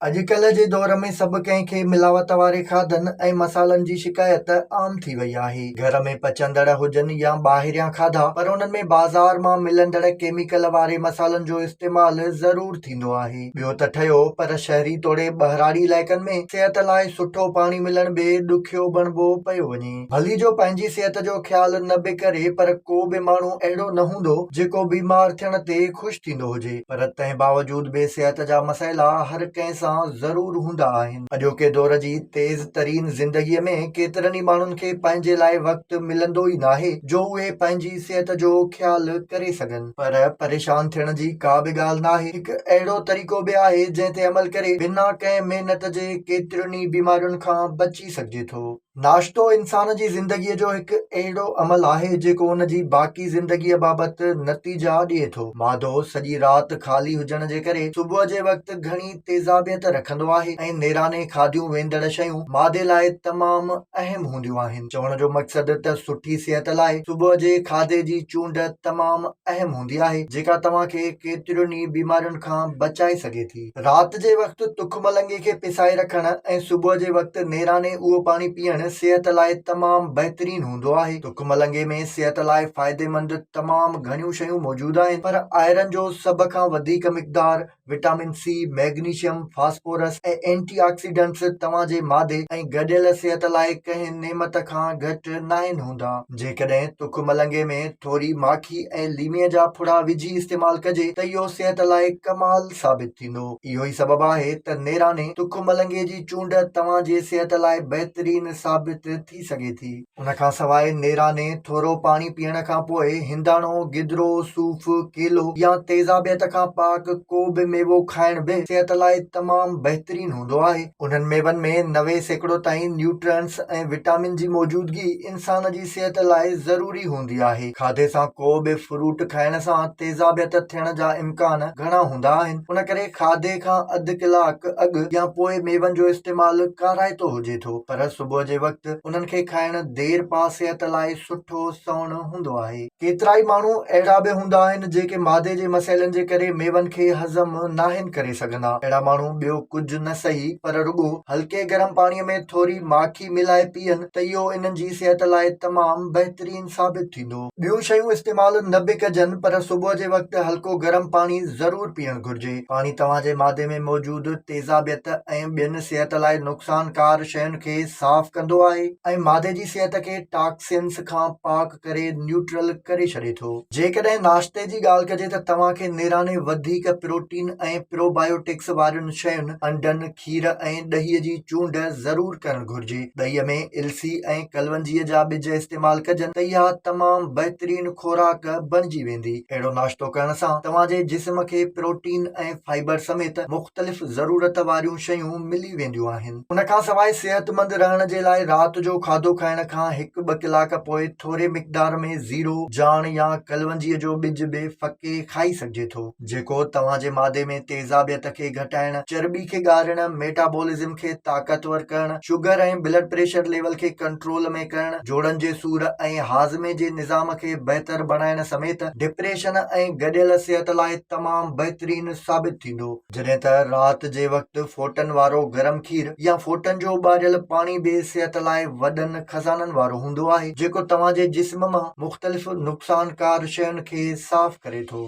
اڄڪلهه جي دور ۾ سڀ ڪنهن کي ملاوت واري کاڌن ۽ مصالحن جي شڪايت عام ٿي وئي آهي. گهر ۾ پچندڙ هجن يا ٻاهريان کاڌا پر انهن ۾ بازار مان ملندڙ ڪيميڪل واري مصالحن جو استعمال ضرور ٿيندو آهي. ٻيو ته ٺهيو پر شهري توڙي ٻهراڙي علائقن ۾ صحت لاء سٺو پاڻي ملڻ به ڏکيو بڻبو پيو وڃي. ڀلي جو پنهنجي صحت جو خيال نه به ڪري پر ڪو به ماڻهو اهڙو نه هوندو جيڪو بيمار ٿيڻ تي خوش ٿيندو هجي پر تنهن باوجود به صحت جا مسئلا هر ڪنهن سان ضرور هوندا آهن. اڄوڪي دور جي تيز ترين زندگيء ۾ ڪيترن ئي ماڻهن کي پنهنجي لاء وقت ملندو ئي ناهي جو اهي پنهنجي صحت جو خيال ڪري سگهن. پر پريشان ٿيڻ جي ڪا به ڳالهه ناهي، هڪ اهڙو طريقو به آهي جنهن تي عمل ڪري بنا ڪنهن محنت جي ڪيترين ئي بيمارين کان بچي سگهجي ٿو. ناشتو انسان جي زندگيء جو هڪ اهڙو عمل آهي جيڪو ان جي باقي زندگيء بابت نتيجا ڏئي ٿو. مادو سڄي رات خالي هجڻ جي ڪري صبح جي وقت گهڻي تيزابيت رکندو آهي ۽ نيراني کاڌيون ويندڙ شيون مادي لاء تمام اهم هونديون آهن. چوڻ جو مقصد ته سٺي صحت لاء صبح جي کاڌي جي چونڊ تمام اهم هوندي آهي جيڪا توهان کي ڪيترين ئي بيمارين کان بچائي سگهي ٿي. رات جي وقت تک ملنگي کي پسائي رکڻ ۽ صبح جي وقت نيراني اهو پاڻي پيئڻ صحت لاء تمام بهترين هوندو آهي. تک ملنگي ۾ صحت لاء فائديمند تمام گهڻيون شيون موجود آهن پر آئرن جو سڀ کان وڌيڪ مقدار، vitamin C, magnesium, phosphorus ۽ anti oxidants توهان جي مادي ۽ گڏيل صحت لاء ڪنهن نعمت کان گهٽ ناهن هوندا. جيڪڏهن تک ملنگي ۾ ٿوري ماکي ۽ ليمي جا ڦڙا وجهي استعمال ڪجي ته اهو صحت لاء ڪمال ثابت ٿيندو. اهو ئي سبب آهي ته نيراني تک ملنگي جي چونڊ توهان جي صحت لاء بهترين ثابت ٿي سگهي ٿي. ان کان سواء نيراني ٿورو پاڻي پيئڻ کان پوء هنداڻو، گدرو، صوف، ڪيلو يا تيزابيت کان پاڪ ڪو به ميوو کائڻ به صحت لاء تمام بهترين هوندو آهي. انهن ميون ۾ 90% تائين نيوٽرنٽس ۽ وٽامن جي موجودگي انسان جي صحت لاء ضروري هوندي آهي. کاڌي سان ڪو به فروٽ کائڻ سان تيزابيت ٿيڻ جا امڪان گهڻا هوندا آهن، ان ڪري کاڌي کان اڌ ڪلاڪ اڳ يا پوء ميون جو استعمال ڪارائتو هجي ٿو، پر صبح جي وقت انهن کي کائڻ ديرپا صحت لاء سٺو سوڻ هوندو آهي. ڪيترائي ماڻهو اهڙا به هوندا آهن جيڪي معدي جي مسئلن جي ڪري ميون کي هضم ناهن ڪري سگهندا. اهڙا ماڻهو ٻيو ڪجهه نه سهي پر رڳو هلڪي گرم پاڻي ۾ ٿوري ماکي ملائي پيئن ته اهو انهن جي صحت لاء تمام بهترين ثابت ٿيندو. ٻيون شيون استعمال نه به ڪجن پر صبح جي وقت هلڪو گرم پاڻي ضرور پيئڻ گهرجي. پاڻي توهان جي معدي ۾ موجود تيزابيت ۽ ٻين صحت لاء نقصانڪار شين کي صاف ڪندو آهي ۽ معدي جي صحت کي ٽاڪسنس کان پاڪ ڪري نيوٽرل ڪري ڇڏي ٿو. جيڪڏهن ناشتي جي ڳالهه ڪجي ته توهان کي نيراني وڌيڪ پروٽين ۽ پروبايوٽڪس وارين شين، انڊن، کير ۽ ڏهي جي چونڊ ضرور ڪرڻ گهرجي. ڏهي ۾ السي ۽ ڪلونجيء جا ٻج استعمال ڪجن ته اها تمام بهترين خوراڪ بڻجي ويندي. اهڙو ناشتو ڪرڻ سان توهان جي جسم کي پروٽين ۽ فائبر سميت مختلف ضرورت واريون شيون ملي وينديون آهن. ان کان سواء صحتمند رهڻ جي لاء رات جو کاڌو کائڻ کان هڪ ٻه ڪلاڪ پوء ٿوري مقدار ۾ زيرو، جاڻ يا ڪلونجيء جو ٻج به ڦڪي کائي سگهجي ٿو، جيڪو توهان جي معدي ۾ تيزابيت کي گهٽائڻ، چرٻي کي ڳارڻ، ميٽابولزم کي طاقتور ڪرڻ، شگر ۽ بلڊ پريشر ليول کي ڪنٽرول ۾ ڪرڻ، جوڙن جي سور ۽ هاضمي جي نظام کي بهتر بڻائڻ سميت ڊپريشن ۽ گڏيل صحت لاء تمام بهترين ثابت ٿيندو. جڏهن ته رات جي وقت ڦوٽن وارو گرم کير يا ڦوٽن جو اٻاريل پاڻي به صحت لاء وڏن خزانن وارو هوندو آهي جيڪو توهان جي جسم مان مختلف نقصانڪار شين کي صاف ڪري ٿو.